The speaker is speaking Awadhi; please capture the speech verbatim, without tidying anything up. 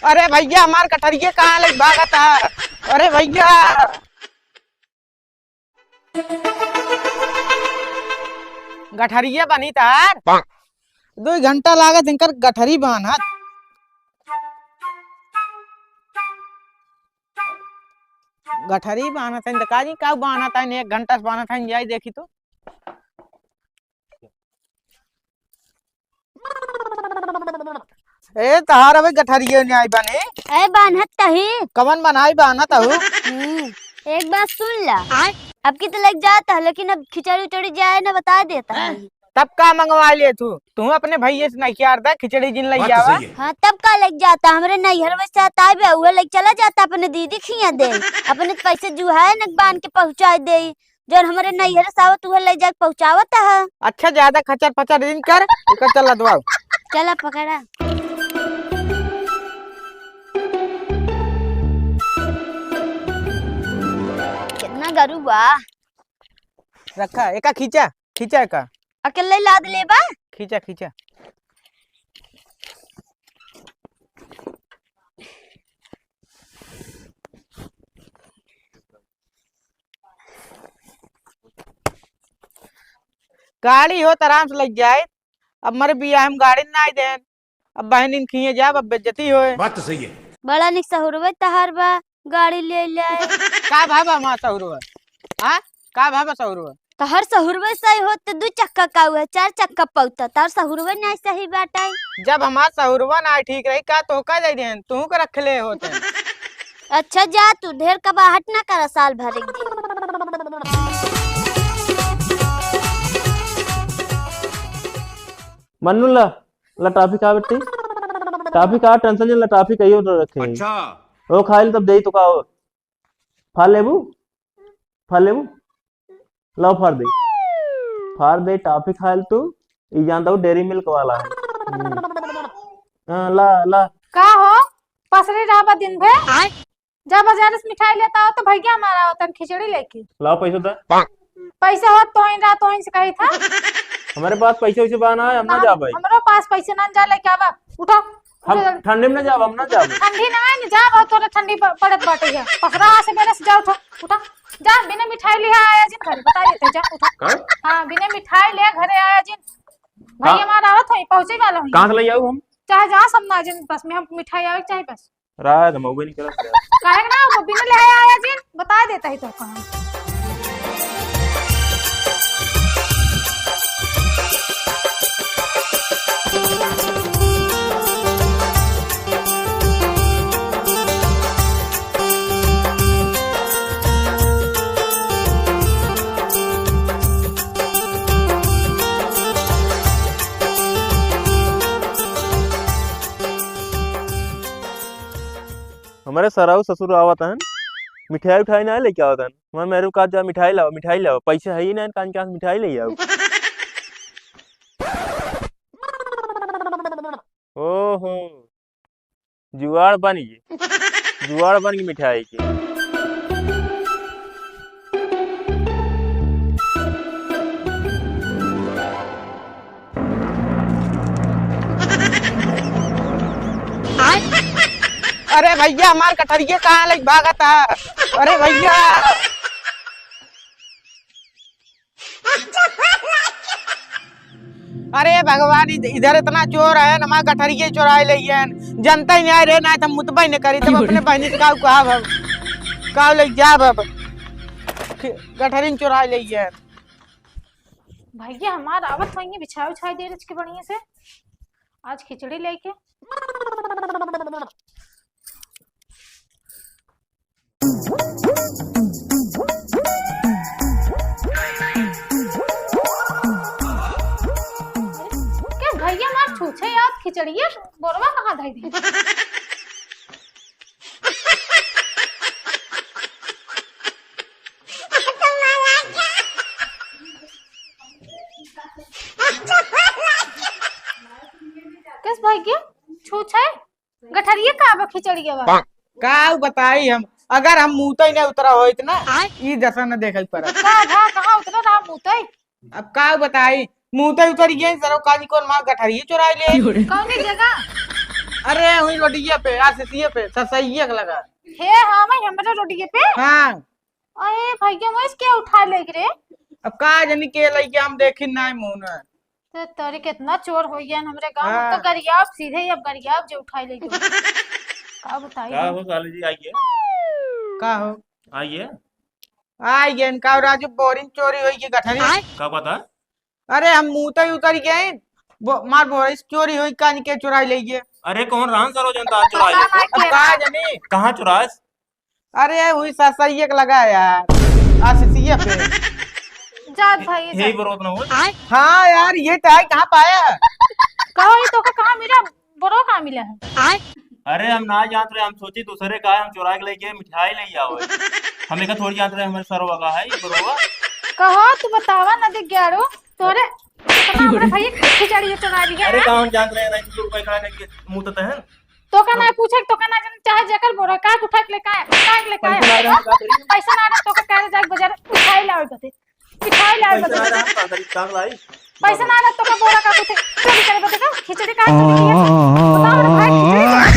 अरे भइया, हमार गठरिया कहाँ लग भागत है? अरे भइया, गठरिया बनी तार। दुइ घंटा लागत इनकर गठरी बान्हत। गठरी बान्हत हन, त का जी, का बान्हत हन, एक घंटा से बान्हत हन, जाई देखी तो। ए, तहार अबे गठरिये नाई बने। ए, बान्हत तही। कवन बनाई बान्हत हऊ? हम्म, एक बात सुन ला। आय? अब की तो लग जाता है, लेकिन अब खिचड़ी उचड़ी जाए ना, बता देता है। तब का मंगवा ले तू? तू अपने भइये से नहीं किया था, खिचड़ी जिन लग बात तो जावा। सही है। हाँ, तब का लग जाता? हमरे नैहर में से आता है बे, उहे लग चला जाता अपने दीदी खिया दे। अपने पैसे जुहाए न बांध के पहुँचाए दे। जौन हमरे नैहर से आवत, उहे ले जाके पहुँचावत है। अच्छा, ज्यादा खचर पचर दिन कर, एकर चला दवाओ। चला पकड़ा। कितना गरु बा। रखा, एका खींचा, खींचा एका। अकेले लाद लेबा? खींचा, खींचा। गाड़ी होत आराम से लग जाए। अब मरे बियाह में गाड़ी ना देन, अब बहनिन खिए जाब, अब बेइज्जती होए। बात तो सही है। बड़ा निक सहुरवे तहार बा, गाड़ी ले ले। का भावा हमार सहुरवा? हाँ, का भावा सहुरवा? तहर सहुरवे सही होत तो दू चक्का का हुआ, चार चक्का पौता, तहर सहुरवे नहीं सही बाटे। जब हमार सहुरवा ना ठीक रही, का तोहका दे देन, तू के रख ले होते। अच्छा जा तू, ढेर कबाहट ना करा साल भर एक दिन। मन्नू ला, ला टॉफी खा बेटी, टॉफी खा, टेंशन जिन ला, टॉफी कहियो तो रखे। अच्छा। ओ खाइल तब देई तो का हो? फल लेबू? फल लेबू? लाओ फाड़ दे, फाड़ दे, टॉफी खाइल तू। ई जानता हूँ डेयरी मिल्क वाला है। हम्म। हाँ, ला, ला। का हो? पसरी रहा बा दिन भर? आय? जा बाजार से मिठाई लेता हो तो भैया हमारा होतन खिचड़ी लेके। लाओ पैसा दे। पैसा हो तो ही रहा, तो ही से कही था। हमारे पास पैसे वैसे बा ना, हम ना ना, जा भाई। हमरो पास पैसे ना, जा लेके आवा। उठा, हम उठा जल्दी। ठंडी में ना जाब, हम ना जाब। ठंडी ना है ना, जा बहुत तोरा ठंडी प-, पड़त बाटे है। पसरा से मेरे से जा, उठा, उठा। जा, बिना मिठाई लिहा आया जिन घरे, बता देते, जा, उठा। का? हाँ, बिना मिठाई ले घरे आया जिन। भाई का? हमारा आवत होई, पहुँचे वाला होई। कहाँ से ले आऊ हम? चाहे जा सब ना जिन, बस में हम मिठाई आवे के चाहे बस। रात हम अउबे नहीं करत यार। काहे के ना, वो बिना ले आया जिन, बता देता ही तो कहाँ। हमरे सराऊ ससुर आवत हन, मिठाई उठाई ना लेके आवत हन। हमार मेहरारू का जा मिठाई लावा, मिठाई लावा, पैसा है ही ना, कान के आस मिठाई ले आओ। ओहो, जुआड़ बन गई, जुआड़ बन गई मिठाई के। अरे भैया, हमार गठरिया कहाँ लग भागत है? अरे भैया, अरे भगवान, इध-, इधर इतना चोर है, हमार गठरिया चुराए ले हैं। जनता ही नहीं आए रे, ना तो मुतबा ही नहीं करी, तब अपने बहनी से काऊ कहब हम, काऊ ले जाब अब। खि-, गठरिन चुराए ले हैं। भैया हमार आवत होइए, बिछाए उछाए दे रच के बढ़िया से। आज खिचड़ी लेके। के भैया हमार छूछे याद खिचड़िया बोरवा कहाँ धई दी? किस भाई के छूछ है? गठरिया का बा खिचड़िया बा? का बताई हम, अगर हम मुँहतई नहीं उतरा होइत ना, आय। ई दशा न देखे पड़त। का भा, कहाँ उतरा रहा मुँहतई? अब का बताई, मुँहतई उतर गए, सरो काजी कौन माँ गठरिया चुराई ले। कौनी जगह? अरे, वही रोडिये पे, आरसीसीए पे, सरसैया के लगा। हे, हाँ, वही हमरे रोडिये पे? हाँ। अरे, भैया, मैं इसके उठा ले रे। अब का जानी के लइके हम देखी नाई मुँह ना। तो तोरे कितना चोर हो गया हमरे गाँव में, हाँ। तो गरियाब सीधे ही, अब गरियाब जो उठाई ले गयो। का बताई का हम? हो साले जी, आइए। का हो? आइए। आइए, इनका राजू बोरिंग चोरी होई के गठरी। का पता? अरे, हम मुँह तो ही उतर गए, बो-, मार बोरिंग चोरी होई, कान के चुराई ले गए। अरे, कौन रान सरो जनता चुराई पता ले? ना अब के का रहा। जानी? कहाँ चुरास? अरे, वही सरसैया के लगा यार, आरसीसीए पे। जात भाई, यही जात। बरोत ना हो। हाँ यार, ये तो है, कहाँ पाया? कहो, ये तो का कहाँ मिला? बोरो कहाँ मिला है? अरे, हम ना जानत रहे, हम सोची दूसरे का है, हम चुरा के लेके मिठाई ले आओ। हम एका थोड़ी जानत रहे, हमारे सरवा का है ये बरोवा। कहो, तू बतावा ना दे ग्यारो, तोरे इतना हमरा भाई खिचड़ी ये चुरा लिया अरे, है। कहाँ हम जानत रहे, नहीं तो रुपए खड़ा करके मुँह तो तहन। तो का ना पूछे, तो का ना जाने, चाहे जेकर बोरा, का उठा के ले का, का के ले का। पैसा ना रहे, हम का करी? पैसा ना रहे, तो का करे जाके बाजार उठाई लावे बदे, उठाई लावे पैसा बदे। ना रहे, हम का करी, का लाई? पैसा ना रहे, तो का बोरा का पूछे, चोरी करे बदे का, खिचड़ी का चोरी किया था? बताओ रे भाई, खिचड़ी का